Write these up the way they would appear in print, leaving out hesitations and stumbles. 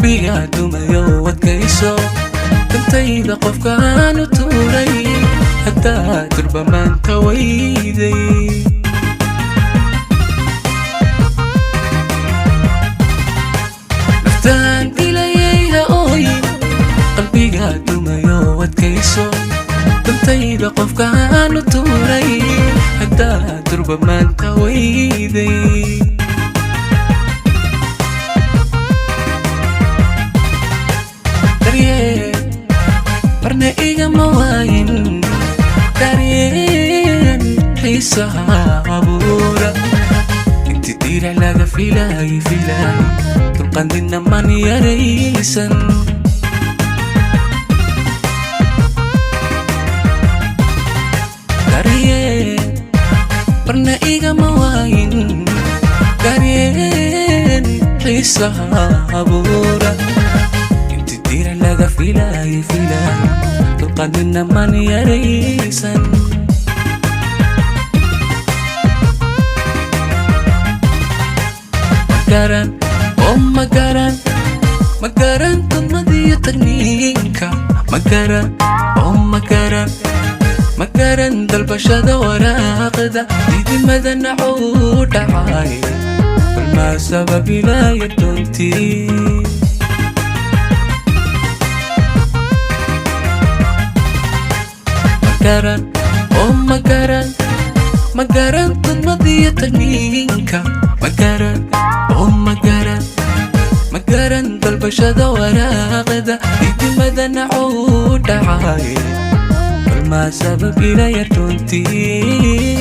Qalbiga dumayo wadkayso, dantayda qofkaan u tuuray, haddaa durba maanta weyday. Naftaan dilayay ha ooyin, qalbiga dumayo wadkayso, dantayda qofkaan u tuuray, haddaa durba maanta weyday. Daryeel marna igama waayin, daryeel xiisaha abuura, inti diirac laga filaay filaay, dulqandina man yaraysan. Daryeel marna igama waayin, daryeel xiisaha abuura, inti diirac laga filaay filaay, dulqandina man yaraysan. Magaran, oo magaran, magaran tudmadiyo tagniinka, magaran, oo magaran, magaran dalbashada waraaqda, didimada nacuu dhacay, balmaa sababilaya doontii. Magaran, oo magaran, magaran tudmadiyo tagniinka, magaran, oo magaran, magaran dalbashada waraaqda, didimada nacuu dhacay, balmaa sabab ilaya runtii.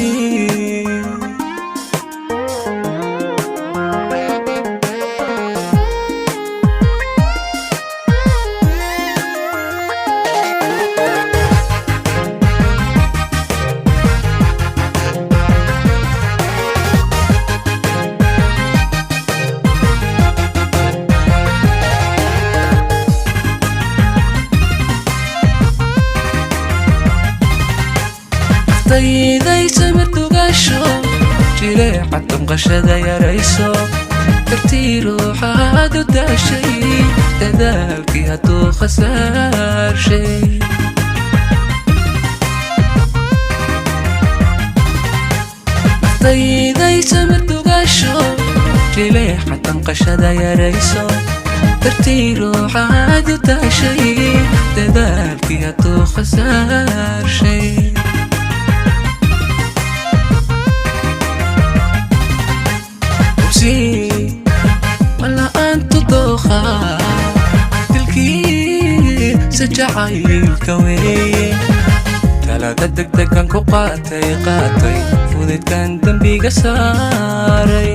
Naftayday samir dugasho, jireeca damqashada yarayso, dartii ruuxaad u daashay, dadaalkii hadduu khasaarshay. Naftayday samir dugasho, jileeca damqashada yarayso, dartii ruuxaad u daashay, dadaalkii hadduu khasaarshay. Mala'aantu dooqa dilkiisa jacaylka weeye, talada degdegan ku qaatay qaatay, fudaydkan dembiga saaray.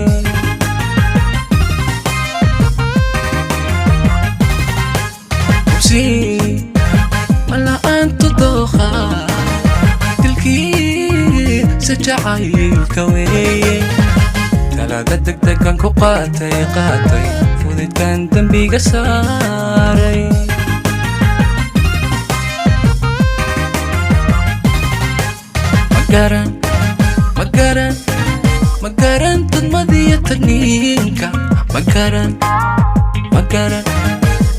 Mala'aantu dooqa dilkiisa jacaylka weeye, talada degdegan ku qaatay qaatay, fudaydkan dembiga saaray. Magaran, magaran, magaran tudmadiyo tagniinka, magaran, magaran,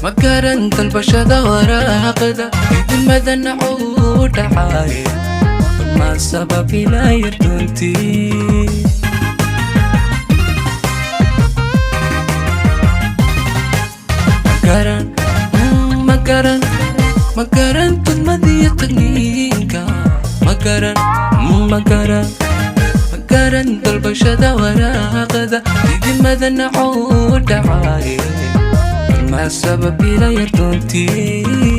magaran dalbashada waraaqda, idimada nacuu dhacay, balmaa sababilaya doontii. Magaran, magaran, magaran tudmadiyo tagniinka, magaran, magaran, magaran dalbashada waraaqda, didimada nacuu dhacay, balmaa sababilaya doontii.